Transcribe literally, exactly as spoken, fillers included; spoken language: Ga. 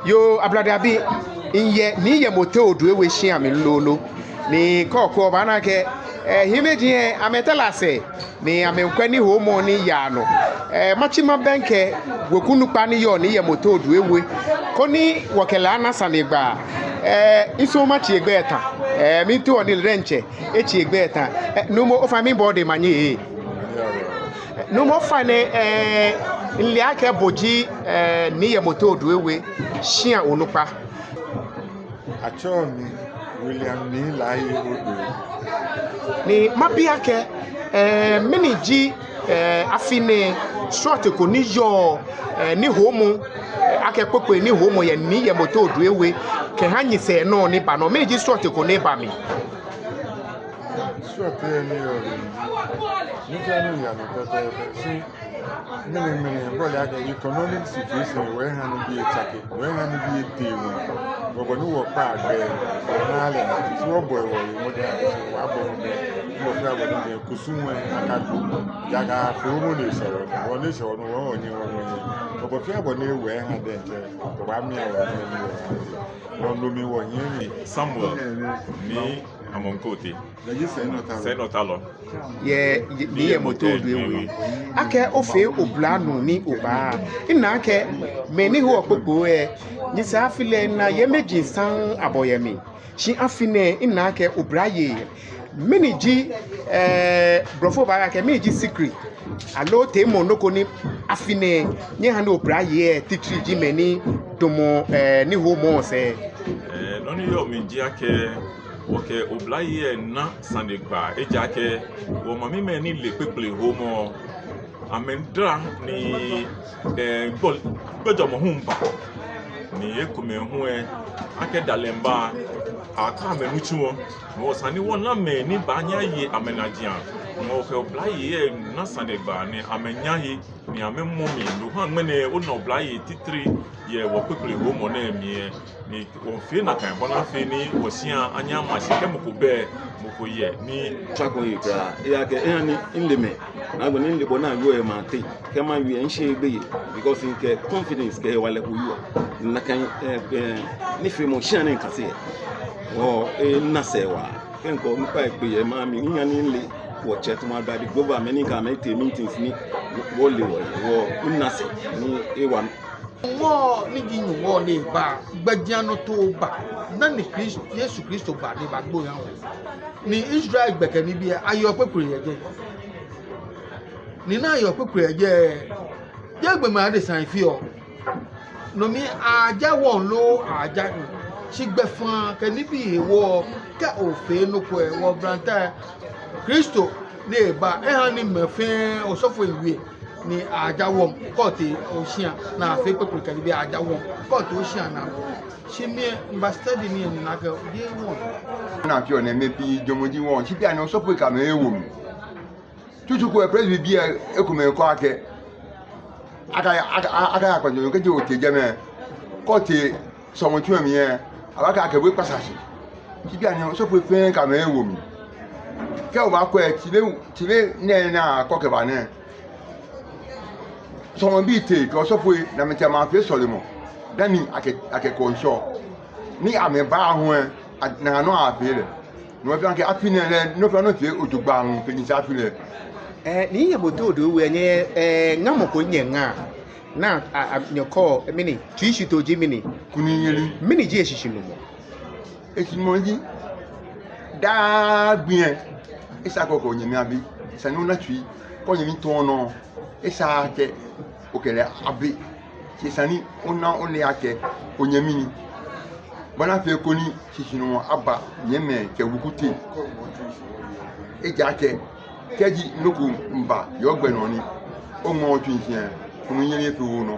Yoo, Ablade abii, miyɛ Nii Yemo Tei Odoi We shia mli lolo. Ni kɔkɔ obaana akɛ, eh, hiimeji lɛ, amɛtara sɛɛ, ni amɛmiikwɛ nihoomɔ ni yaa nɔ. Eh, matsi mabɛŋkɛ weku nukpa ni yɔɔ Nii Yemo Tei Odoi We, koni wɔkɛ lɛ ana sanegbaa. Eh, miisumɔ matsi egbɛi eta. Eh, miitao ni lɛ diɛŋtsɛ etsi egbɛi eta. Eh, Nuumo, ofainɛ miibɔ odɛŋ manye. Nuumo, ofainɛ, eh, mile akɛ bo ji, eh, Nii Yemo Tei Odoi We shia onukpa. Atsɛɔ mi William Nii Laryea Odoi. Ni mabi akɛ, eh, mɛni ji, eh, afi nɛɛ srɔto ko ni yɔɔ, eh, nihoomɔ, eh, akɛ kpokpoi nihoomɔ yɛ Nii Yemo Tei Odoi We kɛha nyɛsɛɛ nɔ ni ba nɔ, mɛni ji srɔto ko ni ba mli? Srɔto ni yɔɔ mli ji, nɔ fɛɛ nɔ yaa nɔ pɛpɛɛpɛ, shi mɛni mɛni, bɔ ni akɛ economic situation, wɔha nibii etsake, wɔha nibii etee ŋwɛi. Bɔ ni wɔkpaa gbɛ, wɔha lɛ, shi wɔbɔi wɔhe mɔdɛŋ, wɔbɔi mɔdɛŋ, bɔ fɛɛ bɔ ni mɛi kusum ŋwɛi akadu, ja akafee mɔ ni eshɛ wɔ, bɔ ni eshɛ wɔ nɔ, wɔ wɔnyɛ wɔnyɛ. Bɔ fɛɛ bɔ ni wɔha diɛŋtsɛ, wɔbaamia wɔnyɛ ni wɔha. Nɔ nɔ mli wɔnyɛ ni. Samuel Nii Amonko Tei. Sɛinɔtalɔ. Yɛ, yɛ, Nii Yemo Tei Odoi We. Akɛ ofee oblanuu ni oba. Mina akɛ mɛi ni hoɔ kpokpoi lɛ, nyɛsɛɛ afi lɛ naa yɛ mɛi ji saŋŋ abɔ yɛ mli. Shi afi nɛɛ, mina akɛ oblayei. Mɛni ji, eh, Blɔfo baakɛɛ akɛ, mɛni ji secret? Aloo teemɔŋ nɔ ko ni afi nɛɛ, nyɛhaa ni oblayei lɛ titri ji mɛi ni damɔ, eh, nihoomɔ sɛɛ. Eh, nɔ ni yɔɔ mli ji akɛ, wɔkɛ oblayei lɛ na sanegbaa, ejaakɛ wɔmamimɛi ni le kpekple hoomɔ, amɛdara ni, eh, gbɔ-, gbɛjɔɔmɔ hu ba. Ni ekomɛi hu lɛ, akɛ dalɛ miiba, akɛ amɛ nitsumɔ. Ni esa ni wɔna mɛi ni baanyɛ aye amɛnajiaŋ. Ni wɔkɛ oblayei lɛ na sanegbaa ni amɛnyɛ aye, ni amɛmɔ mli. No ha ŋmɛnɛ ona oblayei titri yɛ wɔ kpekple hoomɔ nɛɛ mli lɛ. Ni wɔmiifee nakai bɔ ni afee ni wɔshia anyɛ ama shi kɛ mɔ ko bɛ, mɔ ko yɛ ni. Tswa ko yi kwraa, ejaakɛ, eha ni mile mɛi, naagbee ni mile bɔ ni ayɔɔ yɛ maŋ teŋ, kɛ mawie lɛ misheee gbeyei, because mikɛ confidence kɛ hewalɛ ko yɔɔ, nakai, eh, eh, nifeemɔ shia ni mikase lɛ, wɔ, eh, mina sɛɛ waa, kɛ mikɔ, mikpa ekpe yɛ maŋ mli, miha ni mile wɔtsɛ tamɔ Ablade Grover, mɛi ni mikɛ amɛ tee meetings ni, wɔle wɔ, wɔ, mina sɛɛ ni ewa. Nyɔŋmɔ ni ji Nyɔŋmɔ ni ba, gbɛjianɔtoo ba, dani Kris-, Yesu Kristo ba ni ebagbo eha wɔ. Ni Israel gbɛkɛ nibii lɛ, ayeɔ kpekple yɛ jɛi. Ni ni ayeɔ kpekple yɛ jɛi, jeee gbɔmɛi adesai feɔ. No mli aja wɔŋ loo aja, shi gbɛfaa kɛ nibii hewɔ, kɛ ofee nɔ ko lɛ, wɔ oblahii, Kristo ni eba, eha ni mɛi fɛɛ, osɔfoi wie. Ni aja wɔŋ, kɛ otee oshia, ni afee kpekple kɛ nibii aja wɔŋ, kɛ otee oshia naa. Shi mi lɛ, miba study nii lɛ mina akɛ, jeee wɔŋ. Ni afeɔ nɛɛ mɛi pii jɔɔmɔ ji wɔŋ, shi bianɛ osɔfoi kɛ amɛ ewo mli. Tsutsu ko lɛ presby bii lɛ ekomɛi kɛɔ akɛ, aka, aka, aka, akaya kpanjɔ kɛji otee jɛmɛ. Kɛ otee sɔlemɔtsu lɛ mli lɛ, abaakɛɛ akɛ bo ekpasa shi. Shi bianɛ osɔfoi fɛɛ kɛ amɛ ewo mli. Kɛ obaakwɛ, tsi be, tsi be nɛɛ ni akɔ kɛba nɛɛ, sɔlemɔbii tee kɛ osɔfoi ni amɛtsɛ amɛfee sɔlemɔ dani akɛ, akɛkɔ ŋshɔ. Ni amɛba hu lɛ, a-, nakai nɔŋŋ afee lɛ. No hewɔ fɛɛ akɛ afi nɛɛ lɛ, nɔ fɛɛ nɔ fee ojogbaŋŋ fe nyɛsɛɛ afi lɛ. Eh, Nii Yemo Tei Odoi We, nyɛ, eh, ŋamɔ ko nyɛŋa. Ni, a, a, nyɛkɔ, eh, mɛni, tsuishitoo ji mɛni? Kunimyeli. Mɛni ji eshishinumɔ? Eshishinumɔ ji, daa gbi lɛ, esa akɛ okɛ onyɛmi abi, esa ni ona tsui, kɛ onyɛmi tɔ̃ nɔ, esa akɛ okɛ lɛ abi, shi esa ni ona ole akɛ onyɛmi ni. Bɔ ni afee koni shishinumɔ aba nyɛmɛi kɛ weku teŋ. Ejaakɛ, kɛji nɔ ko miiba yɛ ogbɛ nɔ ni oŋmɛɛ otsui shishi lɛ, kunimyeli efee onɔ.